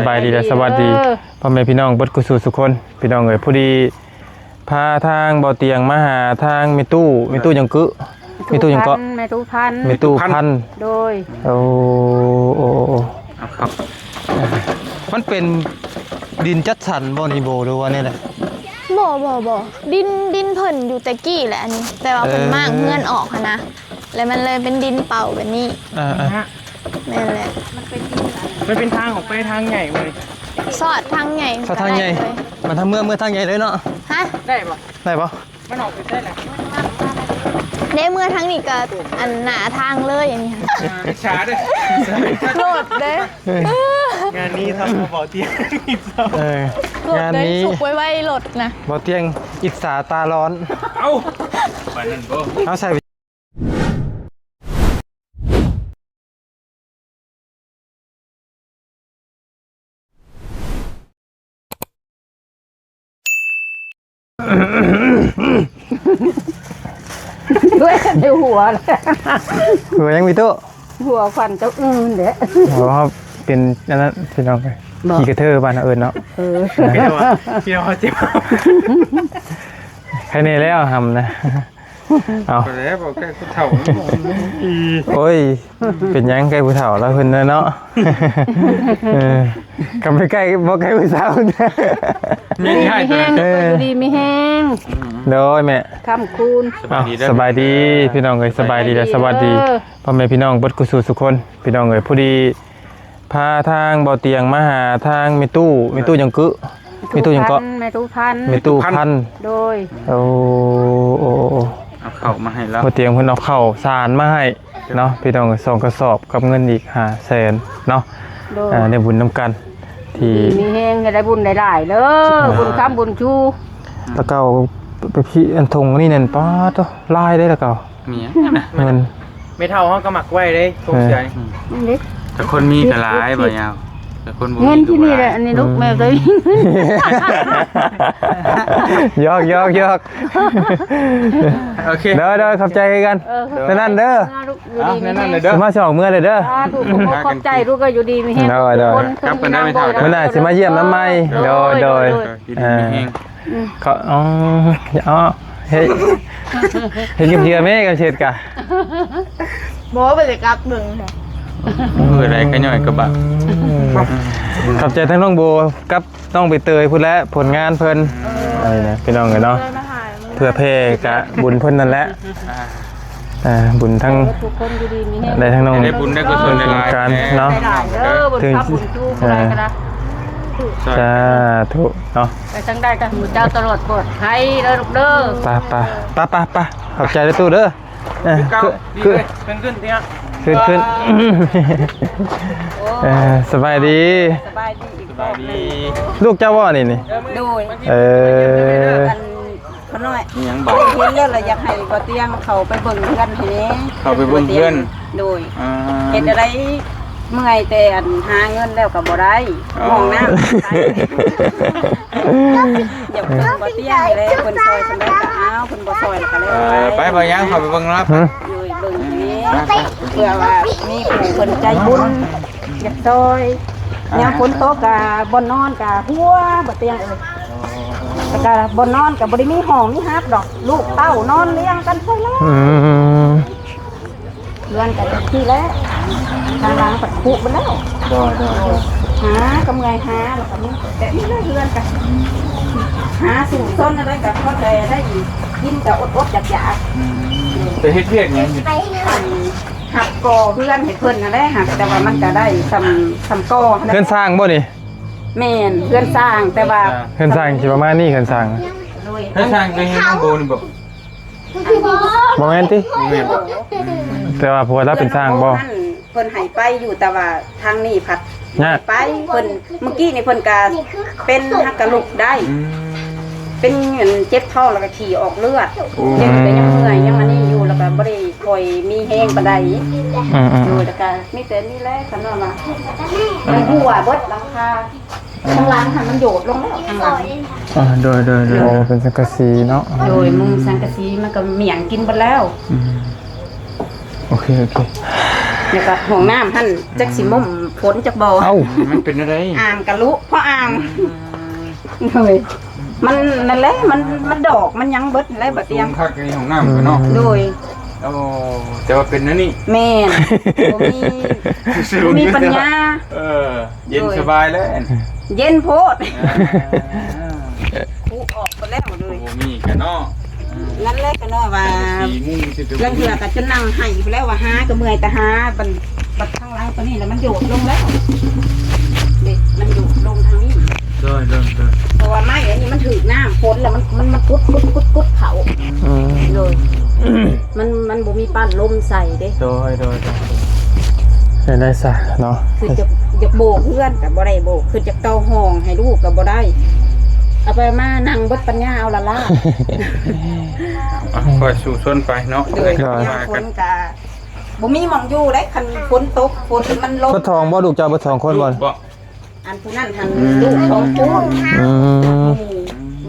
ສະບາຍດີ ແລະ ສະຫວັດດີ ເອີ ພໍ່ແມ່ພີ່ນ້ອງເບິດສູ່ສູ່ຄົນ ພີ່ນ້ອງເອີຍ. ພໍດີພາທາງບໍ່ຕຽງມາຫາທາງແມ່ຕູ້ ແມ່ຕູ້ຫຍັງກຶ ແມ່ຕູ້ຫຍັງເກາະ ແມ່ຕູ້ພັນ ແມ່ຕູ້ພັນ ແມ່ຕູ້ພັນ ໂດຍ ໂອ້ ໂອ້ ໂອ້ ເອົາເຂົ້າ ມັນເປັນດິນຈັດສັນບໍ່ນີ້ໂບ ຫຼືວ່າແນວໃດ? ບໍ່ ບໍ່ ບໍ່ ດິນ ດິນເພິ່ນຢູ່ແຕ່ກີ້ແຫຼະອັນນີ້ ແຕ່ວ່າເພິ່ນ ເອີ ມ້າງເຮືອນອອກຫັ້ນນະ ແລ້ວມັນເລີຍເປັນດິນເປົ່າແບບນີ້ ອ່າໆ ແມ່ນແຫຼະ ມັນເປັນທາງອອກໄປທາງໃຫຍ່ເວີຍ ສອດທາງໃຫຍ່ ສອດທາງໃຫຍ່ ກະໄດ້ເລີຍ ມັນທາງເມືອງ ເມືອງທາງໃຫຍ່ເລີຍເນາະ ຮະ ໄດ້ບໍ່ ໄດ້ບໍ່? ມັນອອກໄປໃສລະ? ເດ້ ເມືອທາງນີ້ກະອັນໜ້າທາງເລີຍອັນນີ້ ອິດສາເດີ້ ໂລດເດ້ ງານນີ້ທຳເອົາບໍ່ຕຽງ ເອີ ໂລດເດ້ ງານນີ້ສຸກໄວໆໂລດນະ ບໍ່ຕຽງອິດສາຕາຮ້ອນ ເອົ້າ ປານນັ້ນບໍ່ ເອົາໃສ່ ດ້ວຍໃນຫົວ ຫົວຫຍັງມີໂຕ ຫົວຂວັນເຈົ້າອື່ນເດ້ ເຮົາເປັນອັນນັ້ນພີ່ນ້ອງ ບໍ່ ຂີ້ກະເທີບ້ານເຮົາເອີ້ນເນາະ ເອີ ພີ່ນ້ອງ ພີ່ນ້ອງເຮົາເຈັບ ໃຄແນ່ແລ້ວຫຳນະ. ເອົາ ກໍແລ້ວ ບໍ່ໃກ້ຜູ້ເຖົ້າ ໂອ້ຍ ເປັນຫຍັງໃກ້ຜູ້ເຖົ້າລະເພິ່ນນະເນາະ ເອີ ກໍໄປໃກ້ ບໍ່ໃກ້ຜູ້ເຖົ້າ ມີໃຫ້ ເອີ ຢູ່ດີມີແຮງ ໂດຍແມ່ ຄ້ຳຄູນ ສະບາຍດີເດີ ສະບາຍດີພີ່ນ້ອງເອີຍ ສະບາຍດີ ແລະ ສະຫວັດດີ ເອີ ພໍ່ແມ່ພີ່ນ້ອງເບິດສູ່ສູ່ຄົນ ພີ່ນ້ອງເອີຍ ພໍດີ ພາທາງບໍ່ຕຽງມາຫາທາງແມ່ຕູ້ ແມ່ຕູ້ຫຍັງກຶ ແມ່ຕູ້ຫຍັງເກາະ ແມ່ຕູ້ພັນ ແມ່ຕູ້ພັນ ໂດຍ ໂອ້ ໂອ້ ໂອ້ ເອົາເຂົ້າມາໃຫ້ລາວ ບໍ່ຕຽງເພິ່ນເອົາເຂົ້າສານມາໃຫ້ເນາະ ພີ່ນ້ອງ ສອງກະສອບກັບເງິນອີກຫ້າແສນເນາະ ໂດຍ ອ່າ ໄດ້ບຸນນຳກັນ ທີ່ມີແຮງໃຫ້ໄດ້ບຸນຫຼາຍໆເດີ ອ່າ ບຸນຄ້ຳບຸນຊູ ລະເກົ່າໄປພີ້ອັນຖົງອັນນີ້ນັ້ນ ປາດໂທ້ ຫຼາຍເດ້ລະເກົ່າ ມີຫຍັງນະ ເງິນ ແມ່ເຖົ້າເຮົາກໍມັກໄວ້ເດ້ ເອີ ທຸກເທື່ອນີ້ ນີ້ເດ້ ແຕ່ຄົນມີກໍຫຼາຍ ບໍ່ຍາວ ແຕ່ຄົນບໍ່ມີ ເງິນທີ່ນີ້ແຫຼະ ອັນນີ້ລູກ ອືມ ແມ່ກໍມີ ຢອກຢອກຢອກ ໂອເຄ ໂດຍໂດຍ ຂອບໃຈຄືກັນ ເອີ ແນວນັ້ນເດີ ເອົາ ຢູ່ດີມີແຮງ ແນວນັ້ນເດີ ຊິມາສອກເມືອເລີຍເດີ ສາທຸ ຂອບໃຈລູກ ກໍຢູ່ດີມີແຮງ ໂດຍໂດຍ ທຸກຄົນ ກັບກັນໄດ້ແມ່ເຖົ້າ ມື້ໜ້າຊິມາຢ້ຽມນຳໃໝ່ ໂດຍໂດຍ ໂດຍ ຢູ່ດີມີແຮງ ເອີ ອືມ ເຂົາ ອໍ ເອົາ ເຮັດ ເຮັດເຫຍື່ອແມ່ກັບເຮັດກະ ບໍ່ໄປເລີຍກັບເບິ່ງແທ້ ເອີ ໄດ້ຂະຫຍ້ອຍກະບະ ອືມ ຂອບໃຈທັງນ້ອງໂບກັບນ້ອງໃບເຕີຍພຸ້ນແຫຼະ ຜົນງານເພິ່ນ ເອີ ອັນນີ້ນະ ພີ່ນ້ອງເອີຍເນາະ ເພື່ອແຜ່ກະບຸນເພິ່ນນັ້ນແຫຼະ ອ່າ ອ່າ ບຸນທັງ ທຸກຄົນຢູ່ດີມີແຮງ ໄດ້ທັງນ້ອງ ໄດ້ບຸນໄດ້ກຸສົນຫຼາຍໆ ເນາະ ຫຼາຍໆເດີ ບຸນ ເຖິງ ບຸນຢູ່ຜູ້ໃດກໍໄດ້ ສາທຸເນາະ ໄປທາງໃດກໍໃຫ້ເຈົ້າຕະຫຼອດປອດໄພເດີລູກເດີ ໄປ ໄປ ໄປ ໄປ ຂອບໃຈເດີຕູ້ເດີ ເອີ ຄືເກົ່າ ຄື ດີເລີຍ ຂຶ້ນ ຂຶ້ນ ຂຶ້ນ ເອີ ສະບາຍດີ ສະບາຍດີ ສະບາຍດີ ລູກເຈົ້າບໍ່ນີ້ນີ້ ໂດຍ ເອີ ອັນ ຂ້ານ້ອຍ ມີຫຍັງບາດ ເຫັນແລ້ວລະຢາກໃຫ້ບໍ່ຕຽງເຂົ້າໄປເບິ່ງເຮືອນໃຫ້ແດ່ ເຂົ້າໄປເບິ່ງເຮືອນ ໂດຍ ອ່າ ເຮັດຈັ່ງໃດ ເມື່ອຍແຕ່ອັນຫາເງິນແລ້ວກໍບໍ່ໄດ້ ອໍ ຫ້ອງນ້ຳ ຢາກເບິ່ງບໍ່ຕຽງແລ້ວ ເພິ່ນຊ່ອຍສ່ຳໃດກໍເອົາ ເພິ່ນບໍ່ຊ່ອຍກໍແລ້ວ ເອີ ໄປ ໄປ ບໍ່ຫຍັງ ເຂົ້າໄປເບິ່ງເນາະ ໂດຍ ເບິ່ງນີ້ ເພື່ອວ່າມີຜູ້ເພິ່ນໃຈບຸນ ຢາກຊ່ອຍ ຍາມຝົນຕົກກະບ່ອນນອນກະຮົ່ວ ບໍ່ຕຽງເອີຍ ແລ້ວກະບ່ອນນອນກະບໍ່ໄດ້ມີຫ້ອງມີຮັບດອກ ລູກເຕົ້ານອນລຽງກັນໄປແລ້ວ ອືມ ເຮືອນກະຈັ່ງຊີ້ແຫຼະ ທາງຫຼັງພັດຜຸເບິດແລ້ວ ໂດຍ ໂດຍ ໂດຍ ຫາກະເມື່ອຍຫາ ແລ້ວກະມີແບບນີ້ແຫຼະ ເຮືອນກະຫາສູ້ຊົນໄດ້ກະພໍແຕ່ໄດ້ກິນກະອົດໆຢາກໆ ອືມ ໄປເຮັດວຽກຫຍັງຢູ່ ຮັບກໍ່ເຮືອນໃຫ້ເພິ່ນຫັ້ນແຫຼະ ຫາກແຕ່ວ່າມັນກະໄດ້ສ່ຳ ສ່ຳກໍ່ຫັ້ນແຫຼະ ເຮືອນສ້າງບໍ່ນີ້? ແມ່ນ ເຮືອນສ້າງ ແຕ່ວ່າເຮືອນສ້າງຊິປະມານນີ້ ເຮືອນສ້າງ ໂດຍ ເຮືອນສ້າງເປັນເຮືອນນ້ອງໂບນີ້ບໍ່? ບໍ່ແມ່ນຕິ? ບໍ່ແມ່ນ ແຕ່ວ່າຜົວລາວເປັນຊ່າງບໍ່? ເພິ່ນໃຫ້ໄປຢູ່ ແຕ່ວ່າທາງນີ້ພັດຍາກ ໄປ ເພິ່ນ ມື້ກີ້ນີ້ເພິ່ນກະເປັນ ຫາກກະລຸກໄດ້ ອືມ ເປັນອັນເຈັບທ້ອງແລ້ວກະຂີ້ອອກເລືອດ ໂອ້ ເຈັບກະຍັງເມື່ອຍ ຍັງອັນນີ້ຢູ່ ແລ້ວກະບໍ່ໄດ້ຄ່ອຍມີແຮງປານໃດ ອືມໆ ໂດຍ ແລ້ວກະມີແຕ່ນີ້ແຫຼະ ຄັນວ່າມັນຮົ່ວເບິດຫຼັງຄາ ທາງຫຼັງຫັ້ນມັນໂຍດລົງແລ້ວ ທາງຫຼັງ ອ່າ ໂດຍ ໂດຍ ໂດຍ ໂອ້ ເປັນສັງກະສີເນາະ ໂດຍ ມຸງສັງກະສີມັນກະໝ້ຽງກິນເບິດແລ້ວ ອືມ ໂອເຄ ໂອເຄ ແລ້ວກໍຫ້ອງນ້ຳຫັ້ນ ຈັກຊິໝົ້ມຝົນຈັກບໍ່. ເອົ້າ ມັນເປັນແນວໃດ? ອ່າງກະລຸ ເພາະອ່າງ ອືມ ໂດຍ ມັນນັ້ນແຫຼະ ມັນ ມັນດອກ ມັນຫຍັງເບິດແຫຼະ ບໍ່ຕຽງ ສູງຄັກໃນຫ້ອງນ້ຳເນາະ. ໂດຍ ໂອ້ ແຕ່ວ່າເປັນແນວນີ້ ແມ່ນ ບໍ່ມີ ບໍ່ມີປັນຍາ. ເອີ ເຢັນສະບາຍແລ້ວ ເຢັນໂພດ ອ່າ ຄຸອອກໄປແລ້ວເລີຍ ບໍ່ມີກັນເນາະ. ນັ້ນແຫຼະ ກໍນ້ອຍວ່າ ລາງເທື່ອກໍຈະນັ່ງໄຫ້ໄປແລ້ວວ່າ ຫາກໍເມື່ອຍແຕ່ຫາ ບັດ ບັດທາງຫຼັງຕົວນີ້ລະມັນໂຍດລົງແລ້ວ ເດ້ ມັນໂຍດລົງທາງນີ້. ໂດຍ ໂດຍ ໂດຍ ເພາະວ່າໄມ້ອັນນີ້ມັນຖືກນ້ຳຝົນລະມັນ ມັນ ມັນກຸດ ກຸດ ກຸດ ກຸດເຂົ້າ. ອືມ ໂດຍ ມັນ ມັນບໍ່ມີປ້ານລົມໃສ່ເດ້. ໂດຍ ໂດຍ ໂດຍ ເຮັດໄດ້ຊະເນາະ ຄືຈະ ຢາກໂບກເຮືອນກໍບໍ່ໄດ້ໂບກ ຄືຈະຕໍ່ຫ້ອງໃຫ້ລູກກໍບໍ່ໄດ້ ເອົາໄປມານັ່ງເບິດປັນຍາເອົາລະລາ. ອ່ະ ຄ່ອຍສູ້ຊົນໄປເນາະ. ໂດຍ ຍາມຝົນກະບໍ່ມີໝ່ອງຢູ່ເດ້ ຄັນຝົນຕົກ ຝົນມັນລົງ. ເບິດທ້ອງບໍ່ ລູກເຈົ້າເບິດສອງຄົນບໍ່? ລູກບໍ່? ອັນຜູ້ນັ້ນຫັ້ນ ອືມ ລູກຂອງຜູ້ ອື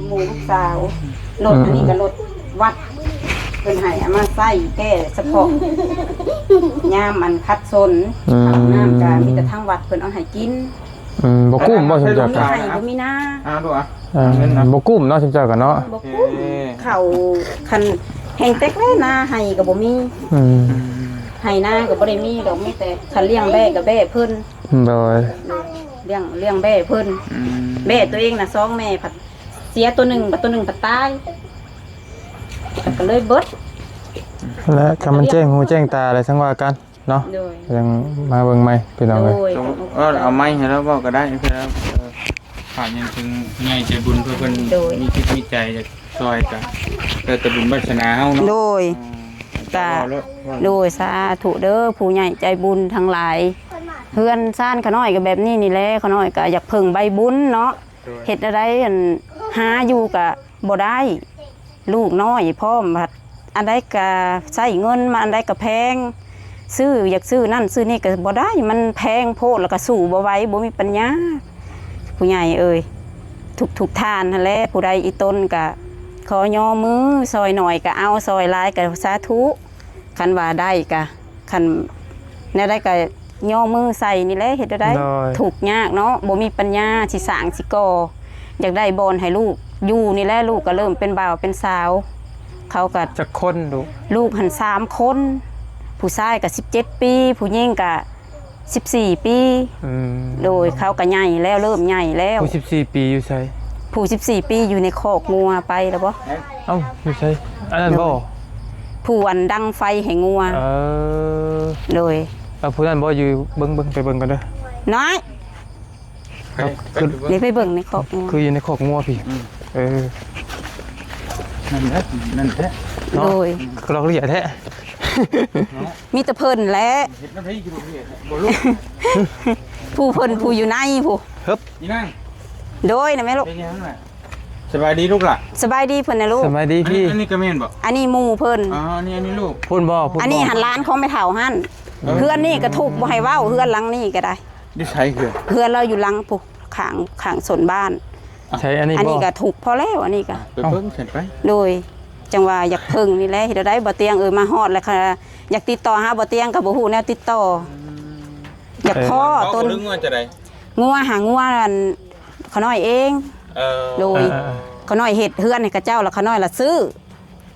ມ ໝູ່ ໝູ່ລູກສາວ. ລົດ ອືມ ອັນນີ້ກໍລົດວັດ ເພິ່ນໃຫ້ເອົາມາໃຊ້ແຕ່ສະເພາະຍາມອັນຂັດສົນ ອືມ ເຂົ້ານ້ຳກໍມີແຕ່ທາງວັດເພິ່ນເອົາໃຫ້ກິນ. ອືມ ບໍ່ກຸ້ມບໍ່ ຊຸມເຈົ້າ? ບໍ່ມີໄຮ່ ບໍ່ມີນາ. ອ່າ ດູອ່ະ ເອີ ເງິນນະ ບໍ່ກຸ້ມເນາະ ຊຸມເຈົ້າກໍເນາະ ບໍ່ກຸ້ມ. ເຂົ້າຄັນແຮງແຕກແລ້ວນາໄຮ່ກໍບໍ່ມີ. ອືມ ໄຮ່ນາກໍບໍ່ໄດ້ມີດອກ ມີແຕ່ຄັນລ້ຽງແບ້ກໍແບ້ເພິ່ນ. ໂດຍ ລ້ຽງ ລ້ຽງແບ້ເພິ່ນ. ອືມ ແບ້ຕົວເອງນະ ສອງແມ່ພັດເສຍຕົວໜຶ່ງ ບັດຕົວໜຶ່ງພັດຕາຍ ກໍເລີຍເບິດ. ແລະ ຄັນມັນແຈ້ງຫູແຈ້ງຕາແລ້ວ ຈັ່ງວ່າກັນ. ເນາະ. ໂດຍ ຍັງມາເບິ່ງໃໝ່ພີ່ນ້ອງເອີຍ. ໂດຍ ເອີ ເອົາໄມ້ໃຫ້ລາວເວົ້າກໍໄດ້ ເພື່ອ ເອີ ຝາກຫຍັງເຖິງຜູ້ໃຫຍ່ໃຈບຸນ ເພື່ອເພິ່ນ ໂດຍ ມີຈິດມີໃຈຢາກຊ່ອຍ ກໍແລ້ວແຕ່ບຸນວາສະໜາເຮົາເນາະ. ໂດຍ ອືມ ກໍ ເວົ້າໂລດ ເວົ້າໂລດ. ໂດຍ ສາທຸເດີ ຜູ້ໃຫຍ່ໃຈບຸນທັງຫຼາຍ ເຮືອນຊານຂະນ້ອຍກໍແບບນີ້ນີ້ແຫຼະ ຂະນ້ອຍກໍຢາກເພິ່ງໃບບຸນເນາະ. ໂດຍ ເຮັດແນວໃດ ອັນ ຫາຢູ່ກໍບໍ່ໄດ້ ລູກນ້ອຍພ້ອມ ອັນໃດກໍໃຊ້ເງິນມາ ອັນໃດກໍແພງ ຊື້ ຢາກຊື້ນັ້ນຊື້ນີ້ກໍບໍ່ໄດ້ ມັນແພງໂພດ ແລ້ວກໍສູ້ບໍ່ໄຫວ ບໍ່ມີປັນຍາ. ຜູ້ໃຫຍ່ເອີຍ ທຸກໆທ່ານຫັ້ນແຫຼະ ຜູ້ໃດອີຕົນກໍຂໍຍໍມື ຊ່ອຍໜ້ອຍກໍເອົາ ຊ່ອຍຫຼາຍກໍສາທຸ. ຄັນວ່າໄດ້ກະ ຄັນແນວໃດກະຍໍມືໃສ່ນີ້ແຫຼະ ເຮັດແນວໃດ? ໂດຍ ທຸກຍາກເນາະ ບໍ່ມີປັນຍາຊິສ້າງຊິກໍ່ ຢາກໄດ້ບ່ອນໃຫ້ລູກຢູ່ນີ້ແຫຼະ ລູກກະເລີ່ມເປັນບ່າວເປັນສາວ ເຂົາກະ ຈັກຄົນລູກ? ລູກຫັ້ນສາມຄົນ ຜູ້ຊາຍກະສິບເຈັດປີ ຜູ້ຍິງກະສິບສີ່ປີ. ອືມ ໂດຍ ເຂົາກະໃຫຍ່ແລ້ວ ເລີ່ມໃຫຍ່ແລ້ວ. ຜູ້ສິບສີ່ປີຢູ່ໃສ? ຜູ້ສິບສີ່ປີຢູ່ໃນຄອກງົວ ໄປແລ້ວບໍ່? ເອົ້າ ຢູ່ໃສ? ອັນນັ້ນບໍ່? ໂດຍ ຜູ້ອັນດັງໄຟໃຫ້ງົວ. ເອີ ໂດຍ ເອົາ ຜູ້ນັ້ນບໍ່ຢູ່ ເບິ່ງ ເບິ່ງ ໄປເບິ່ງກ່ອນເດີ ນ້ອຍ. ໄປ ເອົາ ໄປ ຂຶ້ນ ເບິ່ງ ນີ້ໄປເບິ່ງໃນຄອກງົວ ຄືຢູ່ໃນຄອກງົວພີ້. ອືມ ເອີ ນັ້ນແຫຼະ ນັ້ນແຫຼະເນາະ. ໂດຍ ກະລອກເລຍແທ້ເນາະ ມີແຕ່ເພິ່ນແຫຼະ. ເຮັດນຳໃຜຢູ່ໂລກນີ້ ບໍ່ຮູ້ ຜູ້ເພິ່ນ ຜູ້ຢູ່ໃນຜູ້ ເຮີບ ອີນາງ ໂດຍ ນະແມ່ລູກ ເປັນຫຍັງລະ? ສະບາຍດີລູກຫຼ້າ ສະບາຍດີເພິ່ນນະລູກ. ສະບາຍດີພີ່ ອັນນີ້ ອັນນີ້ກະແມ່ນບໍ່? ອັນນີ້ໝູ່ເພິ່ນ. ອໍ ອັນນີ້ ອັນນີ້ລູກ ພຸ້ນບໍ່? ພຸ້ນບໍ່? ອັນນີ້ຫັ້ນຫຼານຂອງແມ່ເຖົ້າຫັ້ນ. ເອີ ເຮືອນນີ້ກະທຸກ ບໍ່ໃຫ້ເວົ້າ ເຮືອນຫຼັງນີ້ກະໄດ້. ຢູ່ໃສເຮືອນ? ເຮືອນລາວຢູ່ຫຼັງພຸ້ນ ຂ້າງ ຂ້າງສົນບ້ານ. ໃສ ອັນນີ້ ອັນນີ້ກະທຸກພໍແລ້ວ ອັນນີ້ກະ ໄປເບິ່ງຊັ້ນໄປ. ໂດຍ ຈັ່ງວ່າຢາກເພິ່ງນີ້ແຫຼະ ເຮັດແນວໃດ ບໍ່ຕຽງເອີຍ ມາຮອດແລ້ວ ຢາກຕິດຕໍ່ຫາບໍ່ຕຽງກະບໍ່ຮູ້ແນວຕິດຕໍ່. ຢາກພໍ້ຕົນ ງົວຈັ່ງໃດ? ງົວຫາ ງົວອັນ ຂະນ້ອຍເອງ. ເອີ ໂດຍ ເອີ ຂະນ້ອຍເຮັດເຮືອນໃຫ້ເຂົາເຈົ້າ ລະຂະນ້ອຍລະຊື້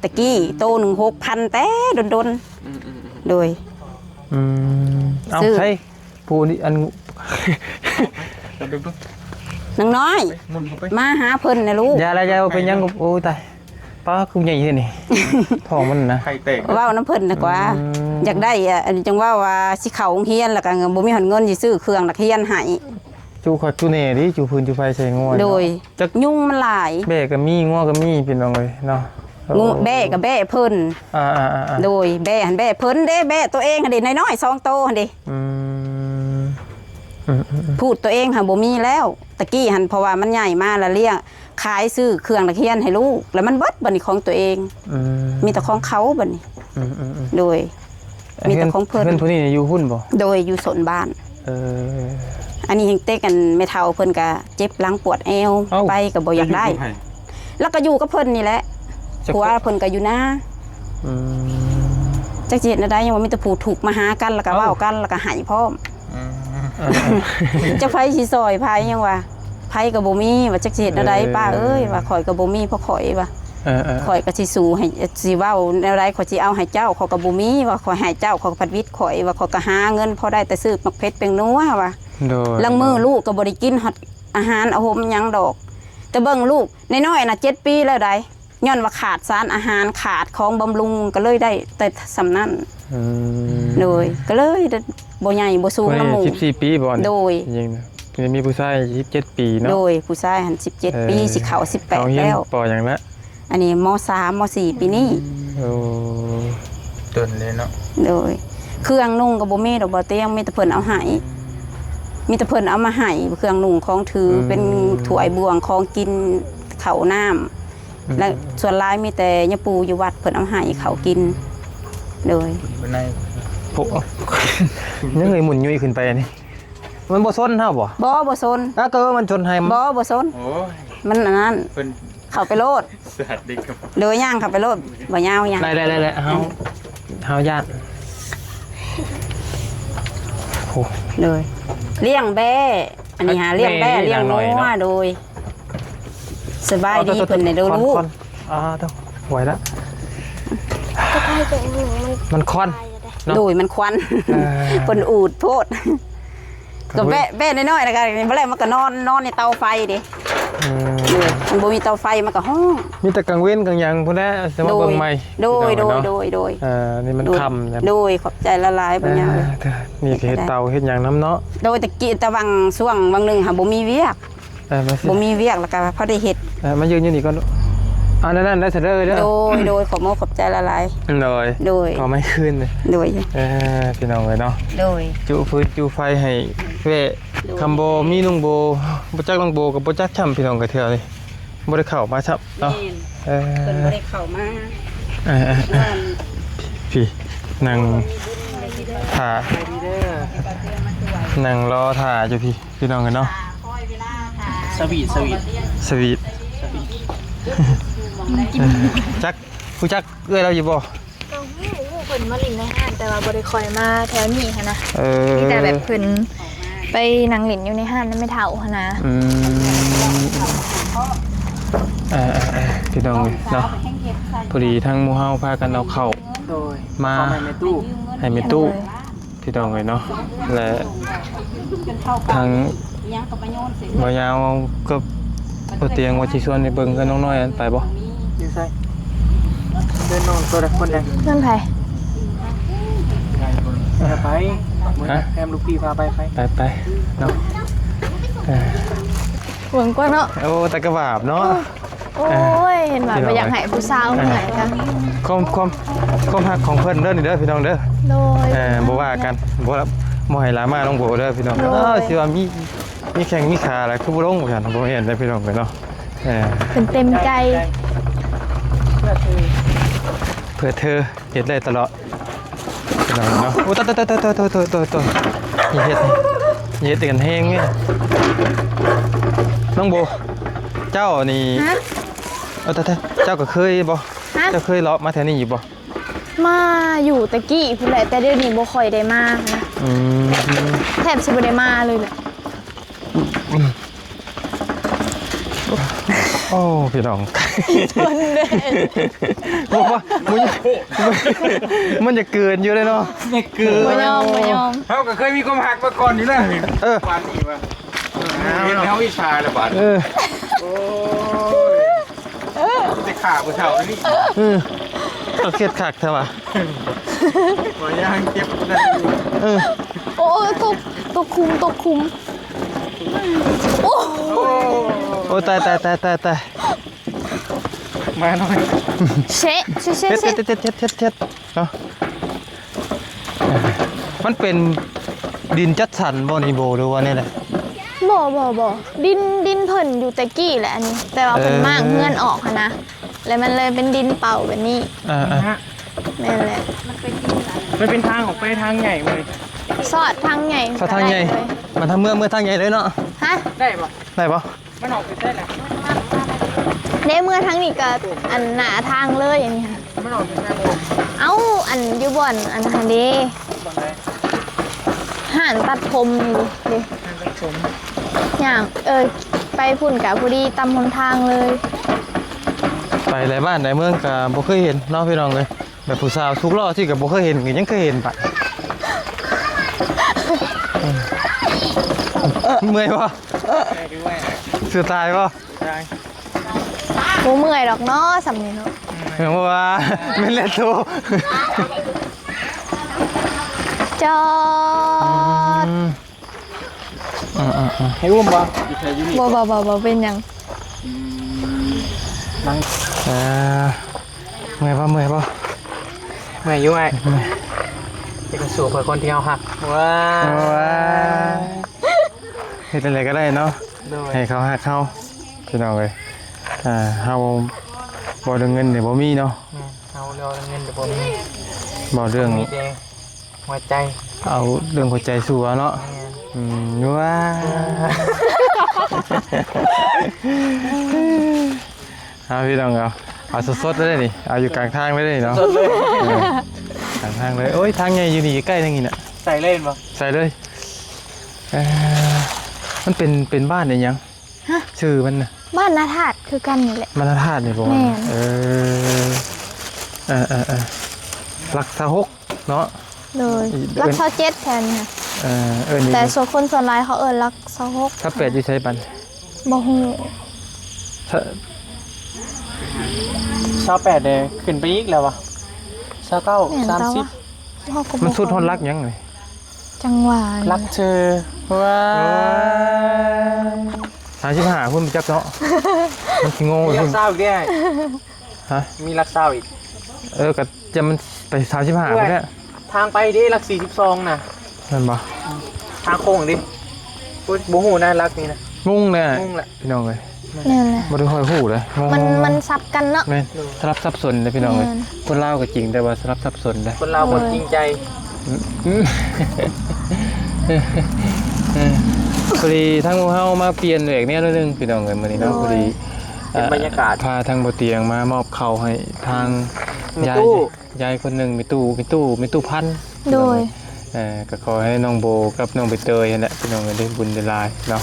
ຕະກີ້ ອືມ ໂຕໜຶ່ງຫົກພັນ ແຕ່ດົນໆ. ອືມໆໆ ໂດຍ ອືມ ເອົາ ໃສ ຜູ້ນີ້ ອັນ ນາງນ້ອຍ ໄປ ໝຸນເຂົ້າໄປ ມາຫາເພິ່ນນະລູກ. ຢ່າລະ ຢ່າ ເປັນຫຍັງ ໂອ້ຍຕາຍ ປ້າ ຄືໃຫຍ່ແທ້ນີ້ ທ້ອງມັນນະ ໄຂ່ແຕກ ເວົ້ານຳເພິ່ນນະກວ່າ. ອືມ ຢາກໄດ້ ອັນ ຈັ່ງເວົ້າວ່າຊິເຂົ້າໂຮງຮຽນ ລະກະບໍ່ມີຮອດເງິນຊິຊື້ເຄື່ອງນັກຮຽນໃຫ້. ຈູຄັກຈູແນ່ເດ້ ຈູຟືນຈູໄຟໃສ່ງົວ. ໂດຍ ຈັກ ຍຸງມັນຫຼາຍ ແບ້ກະມີ ງົວກະມີ ພີ່ນ້ອງເອີຍເນາະ. ໂອ້ ແບ້ກະແບ້ເພິ່ນ. ອ່າໆໆໆ ໂດຍ ແບ້ຫັ້ນແບ້ເພິ່ນເດ້ ແບ້ໂຕເອງຫັ້ນເດ້ ນ້ອຍໆ ສອງໂຕຫັ້ນເດ້. ອືມ ອືມໆໆ ພູດໂຕເອງຫັ້ນບໍ່ມີແລ້ວ ຕະກີ້ຫັ້ນ ເພາະວ່າມັນໃຫຍ່ມາລະລ້ຽງ ຂາຍຊື້ເຄື່ອງນັກຮຽນໃຫ້ລູກ ລະມັນເບິດ ບາດນີ້ຂອງໂຕເອງ. ອືມ ມີແຕ່ຂອງເຂົາບາດນີ້. ອືມໆໆ ໂດຍ ມີແຕ່ຂອງເພິ່ນ. ເຮືອນ ເຮືອນຜູ້ນີ້ຢູ່ພຸ້ນບໍ່? ໂດຍ ຢູ່ສົນບ້ານ. ເອີ ອັນນີ້ແຮ່ງເຕັກ ອັນແມ່ເຖົ້າເພິ່ນກະເຈັບຫຼັງປວດແອວ ເອົ້າ ໄປກະບໍ່ຢາກໄດ້ ແລ້ວຢູ່ກັບໃຜ? ແລ້ວກະຢູ່ກັບເພິ່ນນີ້ແຫຼະ ຈັກຄົນ? ຜົວເພິ່ນກະຢູ່ນາ. ອືມ ຈັກຊິເຮັດແນວໃດ ຍັງວ່າມີແຕ່ຜູ້ທຸກມາຫາກັນ ແລ້ວກໍເວົ້າກັນ ເອົ້າ ແລ້ວກໍໄຫ້ພ້ອມ. ອືມ ເອີ ຈັກໃຜຊິຊ່ອຍໃຜ ຍັງວ່າ ໃຜກໍບໍ່ມີ ວ່າຈັກຊິເຮັດແນວໃດ ເອີ ປ້າເອີຍ ວ່າຂ້ອຍກໍບໍ່ມີ ເພາະຂ້ອຍວ່າ ເອີໆ ຂ້ອຍກໍຊິສູ້ໃຫ້ ຊິເວົ້າແນວໃດ ຂ້ອຍຊິເອົາໃຫ້ເຈົ້າ ຂ້ອຍກໍບໍ່ມີ ວ່າຂ້ອຍໃຫ້ເຈົ້າ ຂ້ອຍກໍພັດວິດຂ້ອຍ ວ່າຂ້ອຍກໍຫາເງິນພໍໄດ້ແຕ່ຊື້ໝາກເຜັດແປ້ງນົວວ່າ ໂດຍ ລາງມື້ລູກກໍບໍ່ໄດ້ກິນຮອດອາຫານອາຫົມຫຍັງດອກ ແຕ່ເບິ່ງລູກນ້ອຍໆນະ ເຈັດປີແລ້ວໃດ ຍ້ອນວ່າຂາດສານອາຫານ ຂາດຂອງບຳລຸງ ກໍເລີຍໄດ້ແຕ່ສ່ຳນັ້ນ. ອືມ ໂດຍ ກໍເລີຍບໍ່ໃຫຍ່ບໍ່ສູງນຳໝູ່. ສິບສີ່ປີບໍ່? ໂດຍ ຍິງນະ ມີຜູ້ຊາຍສິບເຈັດປີເນາະ. ໂດຍ ຜູ້ຊາຍຫັ້ນສິບເຈັດປີ ເອີ ຊິເຂົ້າສິບແປດແລ້ວ. ເຂົາຮຽນ ປ.ຫຍັງລະ? ອັນນີ້ ມ.ສາມ ມ.ສີ່ ປີນີ້. ໂອ້ ດົນເລີຍເນາະ. ໂດຍ ເຄື່ອງນຸ່ງກໍບໍ່ມີດອກ ບໍ່ຕຽງ ມີແຕ່ເພິ່ນເອົາໃຫ້ ມີແຕ່ເພິ່ນເອົາມາໃຫ້ ເຄື່ອງນຸ່ງຂອງຖື ອືມ ເປັນຖ້ວຍບ່ວງ ຂອງກິນ ເຂົ້ານ້ຳ ອືມ ແລະ ສ່ວນຫຼາຍມີແຕ່ຍາປູຢູ່ວັດເພິ່ນເອົາໃຫ້ເຂົາກິນ. ໂດຍ ໂອ້ ຍັງເລີຍໝຸນຫຍຸຍຂຶ້ນໄປອັນນີ້ ມັນບໍ່ຊົນເຮົາບໍ່? ບໍ່ ບໍ່ຊົນ. ອາ ກໍມັນຊົນໃຫ້ ບໍ່ ບໍ່ຊົນ. ໂອ້ຍ ມັນອັນນັ້ນ ເພິ່ນເຂົ້າໄປໂລດ ສາດເດັກ ໂດຍ ຍ່າງເຂົ້າໄປໂລດ ບໍ່ຍາວຫຍັງ. ໄດ້ໆໆໆ ເຮົາ ເຮົາຢ້ານ. ໂອ້ ໂດຍ ລ້ຽງແບ້ ອັນນີ້ຫາລ້ຽງແບ້ ລ້ຽງງົວ ໂດຍ ສະບາຍດີເພິ່ນແດ່ເດີລູກ. ອາ ເອົາ ເອົາ ເອົາ ໄຫວລະ ມັນຄວັນເນາະ. ໂດຍ ມັນຄວັນ ເອີ ເພິ່ນອູດໂພດ. ກໍແບ້ ແບ້ນ້ອຍໆ ແລ້ວກໍບໍ່ແລ້ວມັນກໍນອນ ນອນໃນເຕົາໄຟເດ້. ອືມ ເອີ ມັນບໍ່ມີເຕົາໄຟມັນກໍຮ້ອນ ມີແຕ່ກາງເວັນກາງຫຍັງພຸ້ນແຫຼະ ຊິມາເບິ່ງໃໝ່. ໂດຍ ໂດຍ ໂດຍ ໂດຍ ເອີ ນີ້ມັນຄ່ຳແລ້ວ. ໂດຍ ຂອບໃຈຫຼາຍໆ ເອີ ບໍ່ຍາກເລີຍ. ນີ້ກໍເຮັດເຕົາເຮັດຫຍັງນຳເນາະ. ໂດຍ ແຕ່ກີ້ ແຕ່ຫວ່າງ ຊ່ວງຫວ່າງໜຶ່ງຫາບໍ່ມີວຽກ ເອີ ບໍ່ມີວຽກ ແລ້ວກໍພໍໄດ້ເຮັດ. ເອີ ມາຢືນຢູ່ນີ້ກ່ອນລູກ ອັນນັ້ນໄດ້ສະເດີເດີ. ໂດຍ ໂດຍ ຂອບມຸກຂອບໃຈຫຼາຍໆ. ໂດຍ ໂດຍ ຂໍໄມ້ຄືນ. ໂດຍ ເອີ ພີ່ນ້ອງເອີຍເນາະ. ໂດຍ ຈຸຟືນຈຸໄຟໃຫ້ແວະ. ໂດຍ ຄຳບໍ່ມີນ້ອງໂບ ບໍ່ຈັກນ້ອງໂບກໍບໍ່ຈັກຊ້ຳ ພີ່ນ້ອງເອີຍ ເທື່ອນີ້ບໍ່ໄດ້ເຂົ້າມາຊ້ຳເນາະ. ແມ່ນ ເອີ ເພິ່ນບໍ່ໄດ້ເຂົ້າມາ. ເອີໆໆ ພີ່ ນັ່ງຖ້າ ນັ່ງລໍຖ້າຢູ່ພີ່ ພີ່ນ້ອງເອີຍເນາະ. ສະຫວີດ ສະຫວີດ ສະຫວີດ. ຈັກ ຮູ້ຈັກເອື້ອຍລາວຢູ່ບໍ່? ກໍຮູ້ ຮູ້ເພິ່ນມາຫຼິ້ນໃນຮ້ານ ແຕ່ວ່າບໍ່ໄດ້ຄ່ອຍມາແຖວນີ້ຫັ້ນນະ. ເອີ ມີແຕ່ແບບເພິ່ນໄປນັ່ງຫຼິ້ນຢູ່ໃນຮ້ານນຳແມ່ເຖົ້າຫັ້ນນະ. ອືມ ເອີໆໆ ພີ່ນ້ອງເນາະ ພໍດີທາງໝູ່ເຮົາພາກັນເອົາເຂົ້າ ໂດຍ ມາ ເຂົ້າໃຫ້ແມ່ຕູ້ ໃຫ້ແມ່ຕູ້. ໂດຍ ພີ່ນ້ອງເອີຍເນາະ ແລະ ທາງບ່າວຍາວກັບບ່າວຕຽງວ່າຊິຊວນໄປເບິ່ງເຮືອນນ້ອງນ້ອຍນັ້ນ ໄປບໍ່? ຢູ່ໃສ? ເດີນນ້ອງໂຕໃດຄົນໃດ? ເຮືອນໃຜ? ຢ່າໄປ ຮະ? ແຖມລູກພີ່ພາໄປ ໄປ ໄປ ໄປເນາະ. ເອີ ເບິ່ງກ່ອນເນາະ. ໂອ້ ຕາກະບາບເນາະ. ໂອ້ຍ ເອີ ເຫັນວ່າບໍ່ຢາກໃຫ້ຜູ້ສາວເມື່ອຍກະ ຄວາມ ຄວາມ ຄວາມຮັກຂອງເພິ່ນເດີນີ້ເດີພີ່ນ້ອງເດີ. ໂດຍ ເອີ ບໍ່ວ່າກັນ ບໍ່ ບໍ່ໃຫ້ລາມານ້ອງໂບເດີພີ່ນ້ອງ. ໂດຍ ເອີ ຊິວ່າມີ ມີແຂ້ງມີຂາແລ້ວຄືບໍ່ລົງວ່າຊັ້ນ ບໍ່ແມ່ນເດີພີ່ນ້ອງເອີຍເນາະ. ເອີ ເພິ່ນເຕັມໃຈ ເພື່ອເທີ ເພື່ອເທີ ເຮັດໄດ້ຕະຫຼອດພີ່ນ້ອງເນາະ. ໂອ້ ໂຕ ໂຕ ໂຕ ໂຕ ເຮັດ ເຮັດກັນແຮງເວີຍ ນ້ອງໂບ. ເຈົ້ານີ້ ຮະ? ເອີ ໂຕ ໂຕ ເຈົ້າກໍເຄີຍບໍ່? ຮະ? ເຈົ້າເຄີຍເລາະມາແຖວນີ້ຢູ່ບໍ່? ມາຢູ່ແຕ່ກີ້ພຸ້ນແຫຼະ ແຕ່ດຽວນີ້ບໍ່ຄ່ອຍໄດ້ມານະ. ອືມ ແທບຊິບໍ່ໄດ້ມາເລີຍແຫຼະ. ໂອ້ ພີ່ນ້ອງ ບໍ່ ບໍ່ ບໍ່ ມັນຈະເກີນຢູ່ເດ້ເນາະ. ບໍ່ຍອມ ບໍ່ຍອມ ເຮົາກໍເຄີຍມີຄວາມຮັກມາກ່ອນຢູ່ນະ. ເອີ ປານນີ້ວ່າ ເອີ ເຮົາອິດສາລະບາດ. ເອີ ໂອ້ຍ ຊິຂ້າຜູ້ເຖົ້ານີ້. ເອີ ເຂົາເຄັດຄັກແທ້ວ່າ ບໍ່ຍ່າງເຈັບ. ເອີ ໂອ້ຍ ຕົກ ຕົກຂຸມ ຕົກຂຸມ. ໂອ້ ໂອ້ ຕາຍ ຕາຍ ຕາຍ ຕາຍ ຕາຍ ມາໜ້ອຍ. ເຊະ ເຊະ ເຊະ ເຊະ ເຊະ ເຊະ ເຊະເນາະ. ມັນເປັນດິນຈັດສັນບໍ່ນີ້ໂບ ຫຼືວ່າແນວໃດ? ບໍ່ ບໍ່ ບໍ່ ດິນ ດິນເພິ່ນຢູ່ແຕ່ກີ້ແຫຼະອັນນີ້ ແຕ່ວ່າເພິ່ນ ເອີ ມ້າງເຮືອນອອກຫັ້ນນະ ແລ້ວມັນເລີຍເປັນດິນເປົ່າແບບນີ້. ອ່າໆ ແມ່ນແຫຼະ ມັນເປັນທາງອອກໄປທາງໃຫຍ່ເວີຍ ຊອດທາງໃຫຍ່ ຊອດທາງໃຫຍ່ ມັນທາງເມືອງ ເມືອງທາງໃຫຍ່ເລີຍເນາະ. ຮະ? ໄດ້ບໍ່? ໄດ້ບໍ່? ມັນອອກໄປໄດ້ລະ ເດ້ ເມືອທາງນີ້ກໍອັນໜ້າທາງເລີຍອັນນີ້. ເອົ້າ ອັນຢູ່ບ່ອນອັນຫັ້ນເດ້ ບ່ອນໃດ? ຮ້ານຕັດຜົມນີ້ເດ້ ຮ້ານຕັດຜົມ ຍ່າງ ເອີ ໄປພຸ້ນກະພໍດີຕາມຫົນທາງເລີຍ. ໄປຫຼາຍບ້ານຫຼາຍເມືອງກະບໍ່ເຄີຍເຫັນເນາະພີ່ນ້ອງເອີຍ. ແບບຜູ້ສາວສຸກຫຼໍ່ຊິກະບໍ່ເຄີຍເຫັນ ກະຍັງເຄີຍເຫັນປະ. ເມື່ອຍບໍ່? ເມື່ອຍຢູ່ເວີ້ຍ. ຊິຕາຍບໍ່? ຕາຍ. ບໍ່ເມື່ອຍດອກເນາະ ສ່ຳນີ້ເນາະ. ເອີ ວ່າແມ່ນແຫຼະໂຕ. ຈອດ. ອືມ ອືມໆໆ ໃຫ້ອຸ້ມບໍ່? ບໍ່ ບໍ່ ບໍ່ ບໍ່ເປັນຫຍັງ. ອືມ ນັ່ງ. ເອີ ເມື່ອຍບໍ່? ເມື່ອຍບໍ່? ເມື່ອຍຢູ່ອ້າຍ. ເມື່ອຍ. ຈະໄປສູ້ເພື່ອຄົນທີ່ເຮົາຮັກ. ວ້າ ວ້າ ເຮັດຈັ່ງໃດກໍໄດ້ເນາະ ໂດຍ ໃຫ້ເຂົາຮັກເຮົາ ພີ່ນ້ອງເອີຍ. ອ່າ ເຮົາເວົ້າເລື່ອງເງິນນີ້ບໍ່ມີເນາະ. ແມ່ນ ເຮົາເວົ້າເລື່ອງເງິນນີ້ບໍ່ມີ ເວົ້າເລື່ອງ ມີແຕ່ຫົວໃຈ ເອົາເລື່ອງຫົວໃຈສູ້ເອົາເນາະ. ແມ່ນ. ອືມ ວ້າ ເອົາ ພີ່ນ້ອງເອົາ ເອົາສົດໆເລີຍນີ້ ເອົາຢູ່ກາງທາງເລີຍນີ້ເນາະ ສົດໆເລີຍ ເອີ ກາງທາງເລີຍ. ໂອ້ຍ ທາງໃຫຍ່ຢູ່ນີ້ ໃກ້ໆ ທາງນີ້ນະ ໃສ່ເລີຍແມ່ນບໍ່? ໃສ່ເລີຍ. ເອີ ມັນເປັນ ເປັນບ້ານອີຫຍັງ? ຮະ? ຊື່ມັນນະ? ບ້ານນາທາດຄືກັນນີ້ແຫຼະ. ບ້ານນາທາດນີ້ບໍ່? ແມ່ນ. ເອີ ເອີໆໆ ຫຼັກຊາວຫົກເນາະ. ໂດຍ ຫຼັກຊາວເຈັດແຖວນີ້. ເອີ ເອີ້ນ ແຕ່ສ່ວນຄົນສ່ວນຫຼາຍເຂົາເອີ້ນຫຼັກຊາວຫົກ ຊາວແປດຢູ່ໃສບັດ? ບໍ່ຮູ້. ຊາ- ຊາວແປດເດ້ ຂຶ້ນໄປອີກແລ້ວວະ ຊາວເກົ້າ ແມ່ນ ສາມສິບ ເຮົາກໍບໍ່ ມັນສຸດຮອດຫຼັກຫຍັງນີ້? ຈັງຫວະນີ້ ຫຼັກເທີ ວ້າ ສາມສິບຫ້າພຸ້ນ ບໍ່ຈັກເນາະ ມັນຊິໂງ່ໄປພຸ້ນ. ຫຼັກຊາວອີກເດ້. ຮະ? ມີຫຼັກຊາວອີກ. ເອີ ກະຈະມັນໄປສາມສິບຫ້າພຸ້ນແຫຼະ. ທາງໄປເດ້ ຫຼັກສີ່ສິບສອງນະ ແມ່ນບໍ່? ທາງໂຄ້ງເດ້. ໂອ້ຍ ບໍ່ຮູ້ນະ ຫຼັກນີ້ນະ ງົງແຫຼະ ງົງແຫຼະ ພີ່ນ້ອງເອີຍ. ແມ່ນແຫຼະ ບໍ່ໄດ້ຄ່ອຍຮູ້ເດ້ ງົງ ມັນ ມັນສັບກັນເນາະ. ແມ່ນ ສະຫຼັບສັບສົນເດ້ພີ່ນ້ອງເອີຍ. ແມ່ນ ຄົນລາວກໍຈິງ ແຕ່ວ່າສະຫຼັບສັບສົນເດ້. ຄົນລາວບໍ່ຈິງໃຈ. ພໍດີທາງເຮົາມາປ່ຽນແຫວກແນວໜ້ອຍໜຶ່ງພີ່ນ້ອງເອີຍ ມື້ນີ້ເນາະ. ໂດຍ ພໍດີ ເປັນບັນຍາກາດ ພາທາງບໍ່ຕຽງມາມອບເຂົ້າໃຫ້ທາງ ແມ່ຕູ້ ຍາຍ ຍາຍຄົນໜຶ່ງ ແມ່ຕູ້ ແມ່ຕູ້ ແມ່ຕູ້ພັນ. ໂດຍ ເອີ ກໍຂໍໃຫ້ນ້ອງໂບກັບນ້ອງໃບເຕີຍຫັ້ນແຫຼະ ພີ່ນ້ອງເອີຍ ໄດ້ບຸນໄດ້ຫຼາຍເນາະ.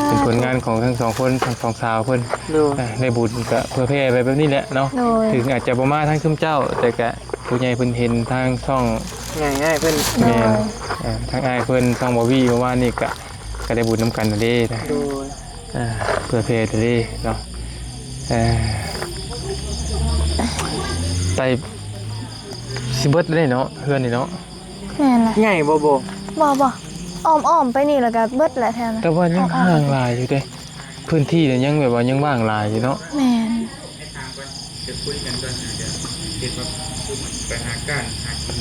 ສາທຸ ເປັນຜົນງານຂອງທັງສອງຄົນ ທັງສອງສາວເພິ່ນ. ໂດຍ ເອີ ໄດ້ບຸນກໍເຜຍແຜ່ໄປແບບນີ້ແຫຼະເນາະ. ໂດຍ ເຖິງອາດຈະບໍ່ມາທາງຊຸມເຈົ້າ ແຕ່ກໍຜູ້ໃຫຍ່ເພິ່ນເຫັນທາງຊ່ອງ ໃຫຍ່ອ້າຍເພິ່ນ. ແມ່ນ ໂດຍ ເອີ ທາງອ້າຍເພິ່ນ ຊ່ອງບອວີ ເມື່ອວານນີ້ກໍ ກໍໄດ້ບຸນນຳກັນນັ້ນເດ້. ໂດຍ ອ່າ ເຜຍແຜ່ເດ້ເນາະ. ເອີ ໄປຊິເບິດເລີຍເນາະ ເຮືອນນີ້ເນາະ. ແມ່ນແຫຼະ. ໃຫຍ່ບໍ່? ບໍ່ ບໍ່ ອ້ອມໆ ໄປນີ້ແລ້ວກໍເບິດແຫຼະແຖວນັ້ນ. ແຕ່ວ່າຍັງ ອ້ອມໆ ຫ່າງຫຼາຍຢູ່ເດ້ ພື້ນທີ່ນີ້ຍັງແບບວ່າຍັງວ່າງຫຼາຍຢູ່ເນາະ. ແມ່ນ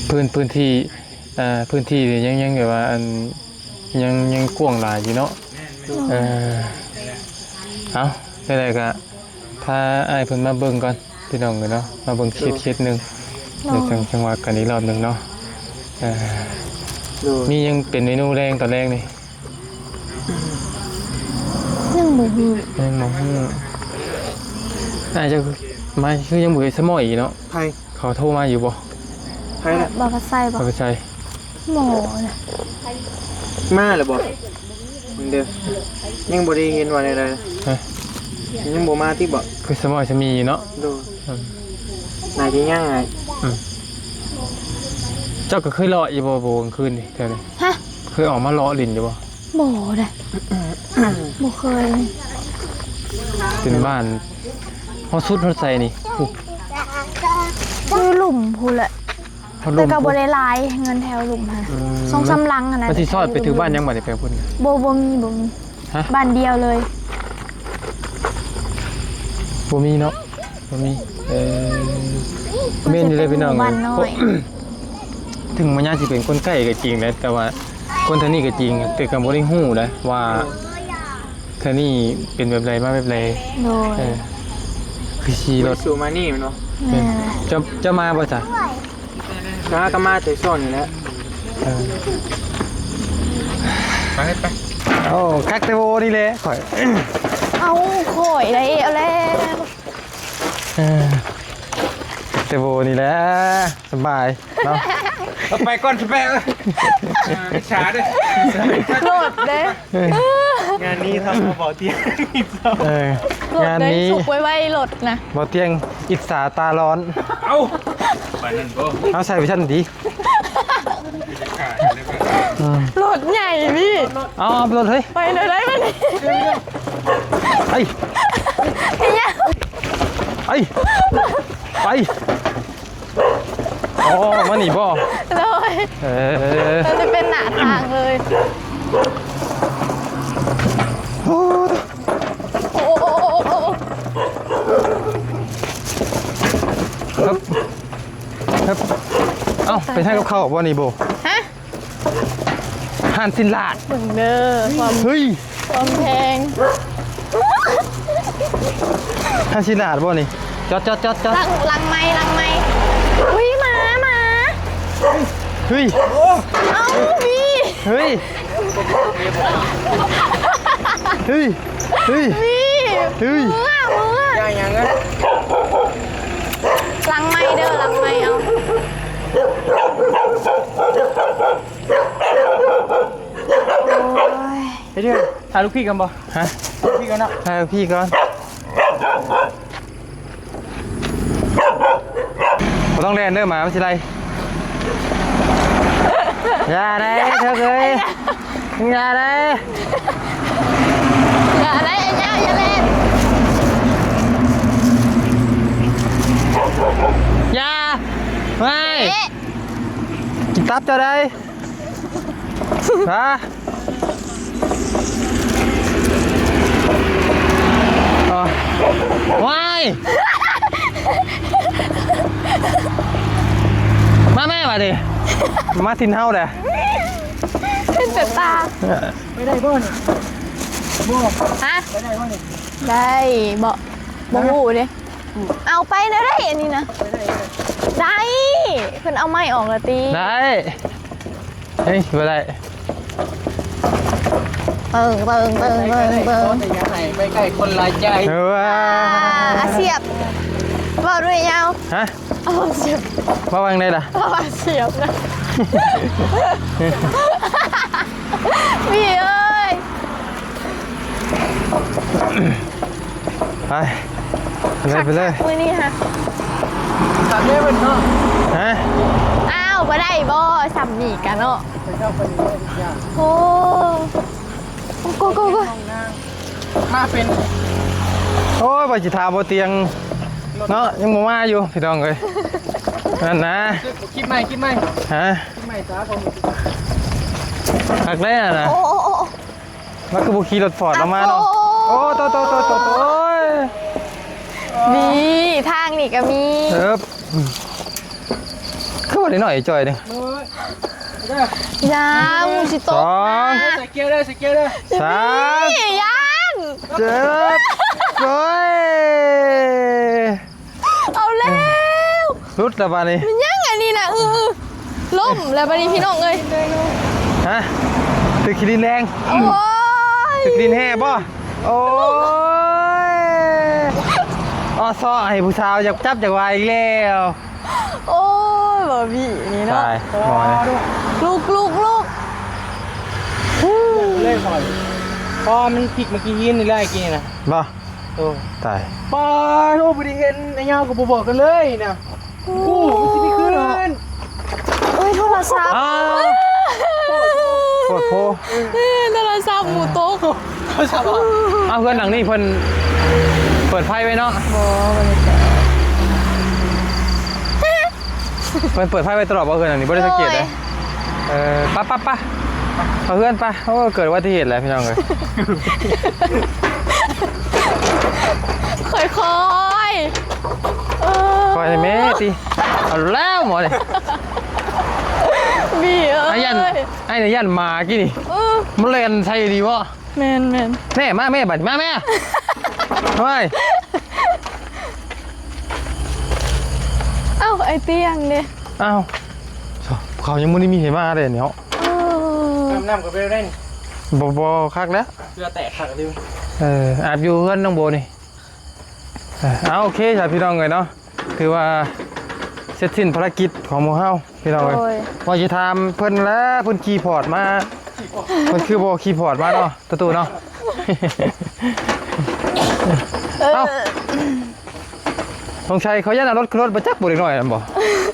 ພື້ນ ພື້ນທີ່ ອ່າ ພື້ນທີ່ນີ້ຍັງ ຍັງແບບວ່າ ອັນ ຍັງ ຍັງກວ້າງຫຼາຍຢູ່ເນາະ. ໂດຍ ເອີ ເອົາ ຈັ່ງໃດກໍພາອ້າຍເພິ່ນມາເບິ່ງກ່ອນ ພີ່ນ້ອງເອີຍເນາະ ມາເບິ່ງເຂດ ເຂດໜຶ່ງ. ໂດຍ ແລ້ວຈັ່ງ ຈັ່ງວ່າກັນອີກຮອບໜຶ່ງເນາະ. ເອີ ໂດຍ ມີຫຍັງເປັນເມນູແລງ ຕອນແລງນີ້? ຍັງບໍ່ຮູ້ ຍັງບໍ່ຮູ້. ອ້າຍເຈົ້າມາຄືຍັງບໍ່ເຫັນສະໝໍ້ອີກເນາະ? ໃຜ? ເຂົາໂທມາຢູ່ບໍ່? ໃຜນະ? ບໍ່ ບໍ່ໄດ້ໃສ່ບໍ່? ບໍ່ໄດ້ໃສ່. ໝໍນະ ມາແລ້ວບໍ່? ເດີ ຍັງບໍ່ໄດ້ເຫັນວ່າແນວໃດ. ຮະ? ຍັງບໍ່ມາຕິບໍ່? ຄືສະໝໍ້ສະໝີເນາະ. ໂດຍ ອືມ ໜ້າຈະຍັງ. ອືມ ເຈົ້າກໍເຄີຍເລາະຢູ່ບໍ່ ບໍ່ກາງຄືນນີ້ ແຖວນີ້? ຮະ? ເຄີຍອອກມາເລາະຫຼິ້ນຢູ່ບໍ່? ບໍ່ເດ້ ບໍ່ເຄີຍ. ເປັນບ້ານຮອດສຸດຮອດໃສນີ້? ຢູ່ລຸ່ມພຸ້ນແຫຼະ ຮອດລຸ່ມ ແຕ່ກໍບໍ່ໄດ້ຫຼາຍ ເຮືອນແຖວລຸ່ມຫັ້ນ. ອືມ ສອງສາມຫຼັງຫັ້ນນະ. ມັນຊິຊອດໄປເຖິງບ້ານຫຍັງບັດນີ້ ໄປພຸ້ນ? ບໍ່ ບໍ່ມີ ບໍ່ມີ. ຮະ? ບ້ານດຽວເລີຍ. ບໍ່ມີເນາະ ບໍ່ມີ. ເອີ ແມ່ນຢູ່ເດ້ພີ່ນ້ອງ. ບ້ານນ້ອຍ ເຖິງວ່າຍາຊິເປັນຄົນໃກ້ກໍຈິງແຫຼະ ແຕ່ວ່າຄົນແຖວນີ້ກໍຈິງ ແຕ່ກໍບໍ່ໄດ້ຮູ້ນະວ່າ ເທື່ອນີ້ເປັນແບບໃດ ມາແບບໃດ. ໂດຍ ເອີ ຄືຂີ່ລົດສູ່ມານີ້ແມ່ນບໍ່? ແມ່ນ. ເຈົ້າ ເຈົ້າມາບໍ່ຊະ? ມາກໍມາແຕ່ຊ່ວງນີ້ແຫຼະ. ເອີ ໄປ ໄປ. ໂອ້ ຄັກແຕ່ໂວນີ້ແຫຼະຂ້ອຍ. ເອົາ ຂ້ອຍໄດ້ເອົາແລ້ວ. ເອີ ແຕ່ໂບນີ້ແຫຼະ ສະບາຍເນາະ. ເອົາໄປກ່ອນ ສະແປ ເອີ ອິດສາເດີ້ ໂລດເດ້. ງານນີ້ທຳເອົາເບົາຕຽງອິດສາ. ເອີ ໂລດເດ້ ງານນີ້ສຸກໄວໆ ໂລດນະ ເບົາຕຽງອິດສາຕາຮ້ອນ. ເອົ້າ ປານນັ້ນບໍ່ ເອົາໃສ່ໄປຊັ້ນຕິ. ອືມ ໂລດໃຫຍ່ພີ່ ເອົາ ເອົາລົດເຮີ້ຍ ໄປເດີໄດ້ບັດນີ້. ໄປ ໄປ ໄປ ອໍ ມານີ້ບໍ່? ໂດຍ ເອີ ມັນຈະເປັນໜ້າທາງເລີຍ. ໂອ້ ໂອ້ ໂອ້ ໂອ້ ໂອ້ ໂອ້ ເຮີບ ເຮີບ ເອົ້າ ໄປທາງກັບເຂົ້າບໍ່ນີ້ໂບ? ຮະ? ຮ້ານຊີ້ນລາດ ເບິ່ງເດີ ຄວາມ ເຮີ້ຍ ຄວາມແພງ. ຮ້ານຊີ້ນລາດບໍ່ນີ້? ຈອດ ຈອດ ຈອດ ຈອດ ຫຼັງ ຫຼັງໄມ ຫຼັງໄມ. ອຸ້ຍ ໝາ ໝາ. ເຮີ້ຍ ເອົ້າ ບີ ເຮີ້ຍ ເຮີ້ຍ ເຮີ້ຍ ບີ ເຮີ້ຍ ເມືອ ເມືອ. ຢ່າຫຍັງນະ ຫຼັງໄມເດີ ຫຼັງໄມ. ເອົາ ໂອ້ຍ ເຮັດຫຍັງ? ຖ່າຍລູກພີ່ກ່ອນບໍ່? ຮະ? ລູກພີ່ກ່ອນເນາະ ຖ່າຍລູກພີ່ກ່ອນ. ບໍ່ຕ້ອງແລ່ນເດີ ໝາມັນຊິໄລ່. ຢ່າໄດ໋ເທີກເອີຍ ຢ່າໄດ໋ ຢ່າໄດ໋ ຢ່າ ຢ່າແລ່ນ. ຢ່າ ໄວ້ ເອະ ກິນຕັບເຈົ້າໄດ໋. ຮະ? ອໍ ວ້າຍ ມາແມ່ບາດນີ້ ມາຖິ່ນເຮົາແຫຼະ. ເປັນແບບຕາ ໄປໄດ້ບໍ່ນີ້? ບໍ່ ຮະ? ໄປໄດ້ບໍ່ນີ້? ໄດ້ບໍ່? ບໍ່ຮູ້ເດ້. ເອົາໄປແນວໃດອັນນີ້ນະ? ໄດ້ ເພິ່ນເອົາໄມ້ອອກແລ້ວຕິ? ໄດ້ ເຮີ້ຍ ບໍ່ໄດ້ ເບິ່ງ ເບິ່ງ ເບິ່ງ ເບິ່ງ ເບິ່ງ ແຕ່ຢ່າໃຫ້ໄປໃກ້ຄົນຫຼາຍໃຈ. ເອີ ອາ ອາສຽບ ເວົ້າດ້ວຍຍາວ ຮະ? ເອົາອາສຽບ ເວົ້າວ່າຈັ່ງໃດລະ? ເອົາອາສຽບນະ ພີ່ເອີຍ. ໄປ ໄປເລີຍ ໄປເລີຍ ມື້ນີ້ຮະ ສາມເດືອນເນາະ ຮະ? ອ້າວ ບໍ່ໄດ້ບໍ່ ສ່ຳນີ້ກະເນາະ ໂອ້ ໂກ ໂກ ໂກ ມາເປັນ ໂອ້ຍ ວ່າຊິຖາມບໍ່ຕຽງເນາະ ຍັງບໍ່ມາຢູ່ ພີ່ນ້ອງເອີຍ ນັ້ນນະ ຄລິບໃໝ່ ຄລິບໃໝ່ ຮະ? ຄລິບໃໝ່ຈ້າ ຄັກແລ້ວນະ ໂອ້ ໂອ້ ໂອ້ ໂອ້ ມັນຄືບໍ່ຂີ່ລົດຟອດລະມາເນາະ ໂອ້ ໂຕ ໂຕ ໂຕ ໂຕ ໂອ້ຍ ນີ້ ທາງນີ້ກະມີ ເອີບ ຄືວ່າໄດ້ໜ້ອຍຈ່ອຍເດ້ ຢ່າ ມຶງຊິຕົກນະ ສອງ ໃສ່ເກຍເດີ ໃສ່ເກຍເດີ ສາມ ນີ້ ຢ້ານ ເຈັບ ໂອ້ຍ ເອົາແລ້ວ ຫຼຸດແລ້ວບາດນີ້ ແມ່ນຫຍັງອັນນີ້ນະ ອື ລົ້ມແລ້ວບາດນີ້ພີ່ນ້ອງເອີຍ ຮະ ຖືກຂີ້ດິນແດງ ໂອ້ຍ ຖືກດິນແຫ່ບໍ່ ໂອ້ຍ ອໍ້ ຊໍໃຫ້ຜູ້ສາວຢາກຈັບຢາກວ່າອີກແລ້ວ ໂອ້ຍ ບໍ່ບີນີ້ເນາະ ຕາຍ ລຸກ ລຸກ ລຸກ ເລີຍຂ້ອຍ ພໍມັນພິກມາກີ້ຫີນນີ້ແຫຼະກີ້ນີ້ນະ ບໍ່? ໂອ້ ຕາຍ ປາໂທ ບໍ່ໄດ້ເຫັນ ໄອ້ຍາວກໍບໍ່ບອກກັນເລີຍນະ ໂອ້ ມັນຊິໄປຄືນ ເອີຍ ໂທລະສັບ ອ້າວ ໂພດໂພ ເອີ ໂທລະສັບໝູ່ຕົກ ໂທລະສັບ ເອົາ ເຮືອນຫຼັງນີ້ເພິ່ນເປີດໄຟໄວ້ເນາະ ບໍ່ ບໍ່ໄດ້ເປີດ ເພິ່ນເປີດໄຟໄວ້ຕະຫຼອດບໍ່ ເຮືອນອັນນີ້ບໍ່ໄດ້ສັງເກດເດ້ ໂດຍ ເອີ ປະ ປະ ປະ ເຂົ້າເຮືອນປະ ໂອ້ ເກີດອຸບັດຕິເຫດແລ້ວພີ່ນ້ອງເອີຍ ຄ່ອຍໆ ເອີ ຄ່ອຍໃຫ້ແມ່ຕິ ເອົາແລ້ວໝໍນີ້ ບີເອີຍ ອ້າຍຢ້ານ ອ້າຍຢ້ານໝາກີ້ນີ້ ເອີ ມັນແລ່ນໃສ່ດີບໍ່? ແມ່ນໆ ແນ່ ມາແມ່ ບາດນີ້ ມາແມ່ ໂອ້ຍ ເອົ້າ ໄອ້ຕຽງເດ້ ອ້າວ ເຂົາຍັງບໍ່ໄດ້ມີໃຜມາເດ້ເນາະ ເອີ ອາບນ້ຳກໍໄປໄດ້ນີ້ ບໍ່ ບໍ່ຄັກແລ້ວ ເຫຼືອແຕກຄັກຢູ່ ເອີ ອາບຢູ່ເຮືອນນ້ອງໂບນີ້ ເອີ ເອົາ ໂອເຄ ຊະ ພີ່ນ້ອງເອີຍເນາະ ຖືວ່າ ເສັດສິ້ນພາລະກິດຂອງໝູ່ເຮົາພີ່ນ້ອງເອີຍ. ໂດຍ ວ່າຊິຖາມເພິ່ນແຫຼະ ເພິ່ນຂີ່ພອດມາ ເພິ່ນຄືບໍ່ຂີ່ພອດມາເນາະ ຕູ້ໆເນາະ. ເອີ ເອົ້າ ສົງໄສເຂົາຢ້ານເອົາລົດຂຶ້ນລົດບໍ່ຈັກບໍ່ເດັກນ້ອຍນັ້ນບໍ່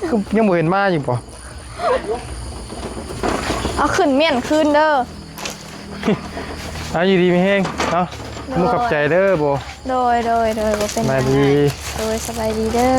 ຄືຍັງບໍ່ເຫັນມາຢູ່ບໍ່? ເອົາຂຶ້ນມ້ຽນຄືນເດີ. ເອົາ ຢູ່ດີມີແຮງເນາະ. ໂດຍ ຂອບໃຈເດີໂບ. ໂດຍ ໂດຍ ໂດຍ ບໍ່ເປັນຫຍັງ. ສະບາຍດີ. ໂດຍ ສະບາຍດີເດີ.